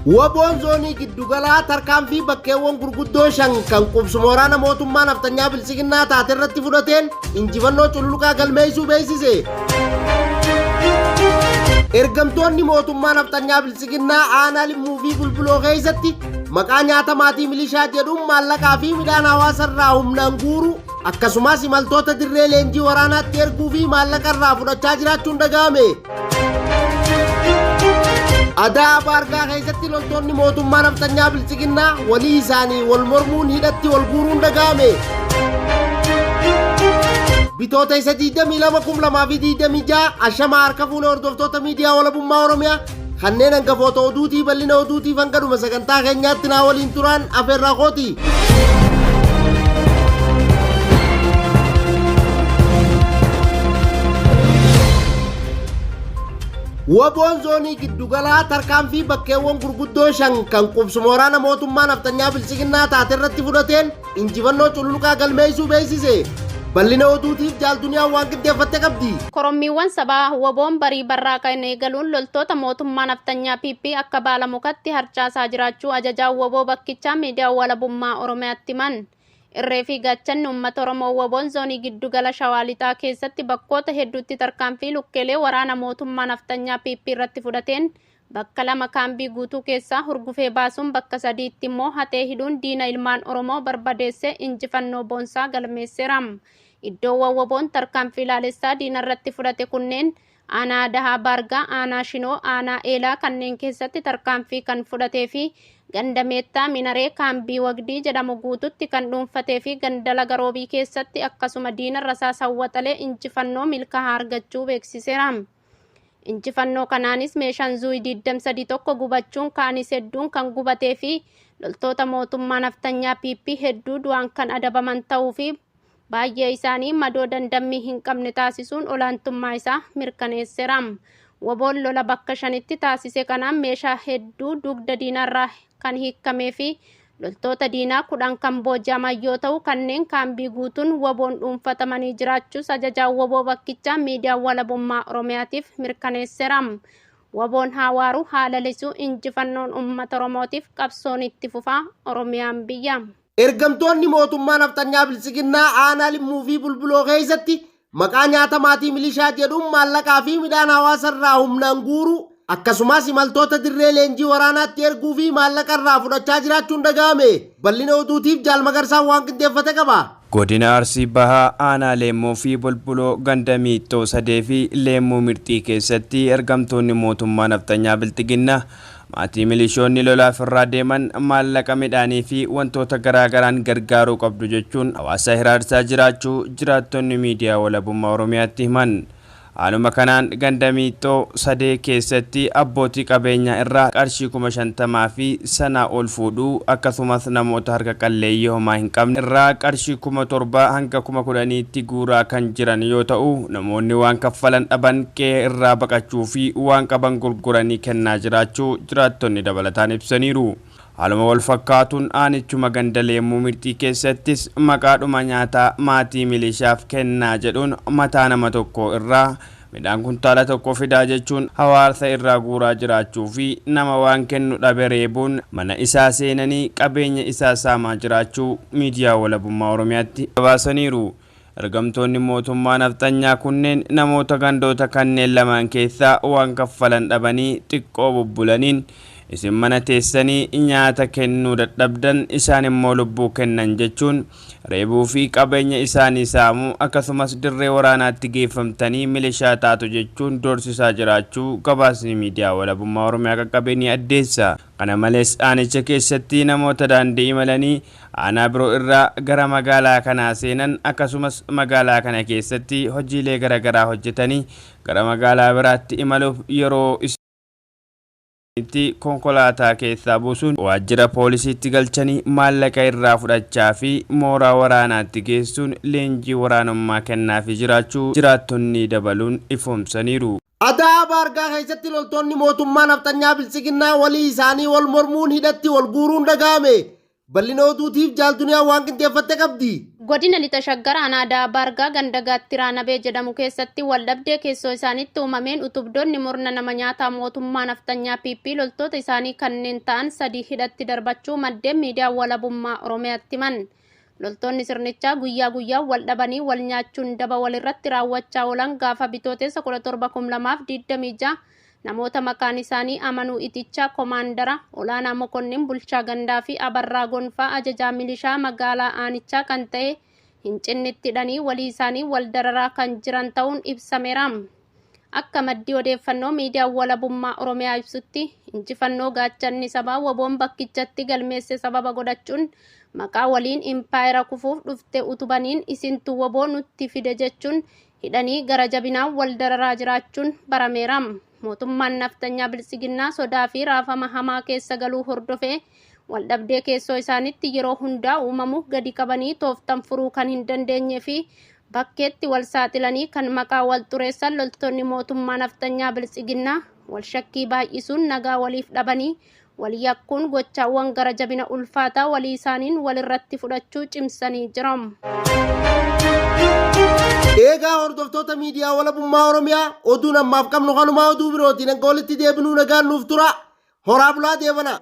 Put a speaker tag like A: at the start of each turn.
A: WBOn zoonii giddugalaa tarkaanfii bakkeewwan gurguddoo 5 kan qubsuma waraana mootummaa nafxanyaa biltsiginnaa taate irratti fudhateen injifannoo cululuqaa galmeessuu beeksise. Ergamtoonni mootummaa nafxanyaa biltsiginnaa aanaa Limmuu fi Bulbuloo keessatti maqaa nyaata maatii milishaa jedhuun maallaqaa fi midhaan hawaasa irraa humnaan guuruu akkasumas imaltoota dirree leenjii waraanaatti erguu fi maallaqa irraa fudhachaa jiraachuun dhaga'ame. Adaa Baargaa keessatti loltoonni mootummaa nafxanyaa biltsiginnaa walii isaanii wal mormuun hidhatti wal guuruun dhaga'ame. Bitoota isa 22,2026 ashama harka fuune hordoftoota miidiyaa walabummaa Oromiyaa kanneen hangafoota oduutii bal'ina oduutiif hanga dhuma sagantaa keenyaatti naa waliin turaan afeerraa kooti. WBOn zoonii giddugalaa tarkaanfii bakkeewwan gurguddoo 5 kan qubsuma waraana mootummaa nafxanyaa biltsiginnaa taate irratti fudhateen injifannoo cululuqaa galmeessuu beeksise. Bal'ina oduutiif Jaal Duniyaan waan qindeeffatte qabdi.
B: Korommiiwwan sabaa WBOn barii barraaqan eegaluun loltoota mootummaa nafxanyaa PP akka baala mukatti harcaasaa jiraachuu ajajaan WBO bakkichaa miidiyaa walabummaa Oromiyaatti himan. Irree fi gaachanni uummata Oromoo WBOn zoonii giddugala Shawaa Lixaa keessatti bakkoota hedduutti tarkaanfii lukkeelee waraana mootummaa nafxanyaa PP irratti fudhateen bakka 2 kaambii guutuu keessaa hurgufee baasuun bakka 3tti immoo hatee hidhuun diina ilmaan Oromoo barbadeessee injifannoo boonsaa galmeesseera. Iddoowwan WBOn tarkaanfii laalessaa diina irratti fudhate kunneen aanaa Dahaa Baargaa, aanaa Shinoo, aanaa Eelaa kanneen keessatti tarkaanfii kan fudhatee fi ganda Meettaa Minaree kaambii Wagdii jedhamu guututti kan dhuunfatee fi ganda Laga Roobii keessatti akkasuma diina rasaasa waxalee injifannoo milkaa'aa argachuu beeksiseera. Injifannoo kanaanis meeshaan Zuuyi 23 tokko gubachuun kaanis hedduun kan gubatee fi loltoota mootummaa naftanyaa PP hedduu du'aan kan adabaman ta'uu fi baay'ee isaanii madoo dandammii hin qabne taasisuun olaantummaa isaa mirkaneesseera. WBOn lola bakka 5tti taasise kanaan meeshaa hedduu dugda diinarraa kan hiikkamee fi loltoota diinaa 10 kan booji'aman yoo ta'u kanneen kaambii guutuun WBOn dhuunfatamanii jiraachuus ajajaan WBO bakkichaa miidiyaa walabummaa Oromiyaatiif mirkaneesseera. WBOn haa waaru haa lalisu injifannoon uummata Oromootiif qabsoon itti fufaa Oromiyaan biyya.
A: Ergamtoonni mootummaa nafxanyaa biltsiginnaa aanaa Limmuu fi Bulbuloo keessatti maqaa nyaata maatii milishaa jedhuun maallaqaa fi midhaan hawaasa irraa humnaan guuruu akkasumas imaltoota dirree leenjii waraanaatti erguu fi maallaqa irraa fudhachaa jiraachuun dhaga'ame. Bal'ina oduutiif Jaal Magarsaan waan qindeeffate qaba.
C: Godina Arsii Bahaa Aanaa Leemmuu fi Bulbuloo ganda Miixxoo Sadee fi Leemmuu Mirxii keessatti ergamtoonni mootummaa nafxanyaa Bilxiginnaa maatii milishoonni lolaaf irraa deeman maallaqa midhaanii fi wantoota garaa garaan gargaaruu qabdu jechuun hawaasa hiraarsaa jiraachuu jiraattonni miidiyaa walabummaa Oromiyaatti himan. Haaluma kanaan ganda Miixxoo Sadee keessatti abbootii qabeenyaa irraa qarshii 50,000 fi sanaa ol fuudhuu akkasumas namoota harka qalleeyyii homaa hin qabne irraa qarshii 7,000 hanga 10,000tti guuraa kan jiran yoo ta'u namoonni waan kaffalan dhaban qe'ee irraa baqachuu fi waan qaban gurguranii kennaa jiraachuu jiraattonni dabalataan ibsaniiru. Haaluma wal fakkaatuun aanichuma ganda Leemmuu Mirxii keessattis maqaadhuma nyaataa maatii milishaaf kennaa jedhuun mataa nama tokkoo irraa midhaan kuntaala 1 fidaa jechuun hawaasa irraa guuraa jiraachuu fi nama waan kennu dhabe reebuun mana isaa seenanii qabeenya isaa saamaa jiraachuu miidiyaa walabummaa Oromiyaatti gabaasaniiru. Ergamtoonni mootummaa nafxanyaa kunneen namoota gandoota kanneen lamaan keessaa waan kaffalan dhabanii xiqqoo bubbulaniin isin mana teessanii nyaata kennuu dadhabdan isaan immoo lubbuu kennan jechuun reebuu fi qabeenya isaanii saamuu akkasumas dirree waraanaatti geeffamtanii milishaa taatu jechuun doorsisaa jiraachuu gabaasni miidiyaa walabummaa Oromiyaa qaqqabe ni addeessa. Kana malees aanicha keessatti namoota daandii imalanii aanaa biroo irraa gara magaalaa kanaa seenan akkasumas magaalaa kana keessatti hojiilee garagaraa hojjetanii gara magaalaa biraatti imaluuf yeroo isaaniitti konkolaataa keessaa buusuun waajjira poolisiitti galchanii maallaqa irraa fudhachaa fi mooraa waraanaatti geessuun leenjii waraanummaa kennaafii jiraachuu jiraattonni dabaluun ifoomsaniiru.
A: Ada'aa Baargaa keessatti loltoonni mootummaa nafxanyaa Biltsiginnaa walii isaanii wal mormuun hidhatti wal guuruun dhaga'ame. Bal'ina oduutiif Jaal Duniyaan waan qindeeffatte qabdi.
B: Godina Lixa Shaggar aanaa Ada'aa Baargaa ganda Gaattiraa Nabee jedhamu keessatti waldhabdee keessoo isaaniitti uumameen utubdoonni murna nama nyaataa mootummaa nafxanyaa PP loltoota isaanii kanneen ta'an 3 hidhatti darbachuu maddeen miidiyaa walabummaa Oromiyaatti himan. Loltoonni sirnichaa guyyaa guyyaan wal dhabanii wal nyaachuun daba walirratti raawwachaa oolan gaafa Bitootessa 17,2026 namoota maqaan isaanii Amanuu Itichaa Komaandara, Olaanaa Mokonnin bulchaa gandaa fi Abarraa Gonfaa ajajaa milishaa magaalaa aanichaa kan ta'e Hincinnitti hidhanii walii isaanii wal dararaa kan jiran ta'uun ibsameera. Akka maddii odeeffannoo miidiyaa walabummaa Oromiyaa ibsutti injifannoo gaachanni sabaa WBOn bakkichatti galmeesse sababa godhachuun maqaa waliin impaayera kufuuf dhufte utubaniin isintu WBO nutti fide jechuun hidhanii gara jabinaan wal dararaa jiraachuun barameera. Mootummaan nafxanyaa biltsiginnaa sodaa fi raafama hamaa keessa galuu hordofee waldhabdee keessoo isaanitti yeroo hundaa uumamu gadi qabanii tooftan furuu kan hin dandeenye fi bakkeetti wal saaxilanii kan maqaa wal xureessan loltoonni mootummaa nafxanyaa biltsiginnaa wal shakkii baay'isuun nagaa waliif dhabanii wal yakkuun gochaawwan gara jabina ulfaataa walii isaaniin walirratti fudhachuu cimsanii jiru.
A: Eegaa hordoftoota miidiyaa walabummaa Oromiyaa, oduun ammaaf qabnu kanumaa. Oduu birootiin hanga walitti deebinuu nagaan nuuf tura. Horaa bulaa deebana.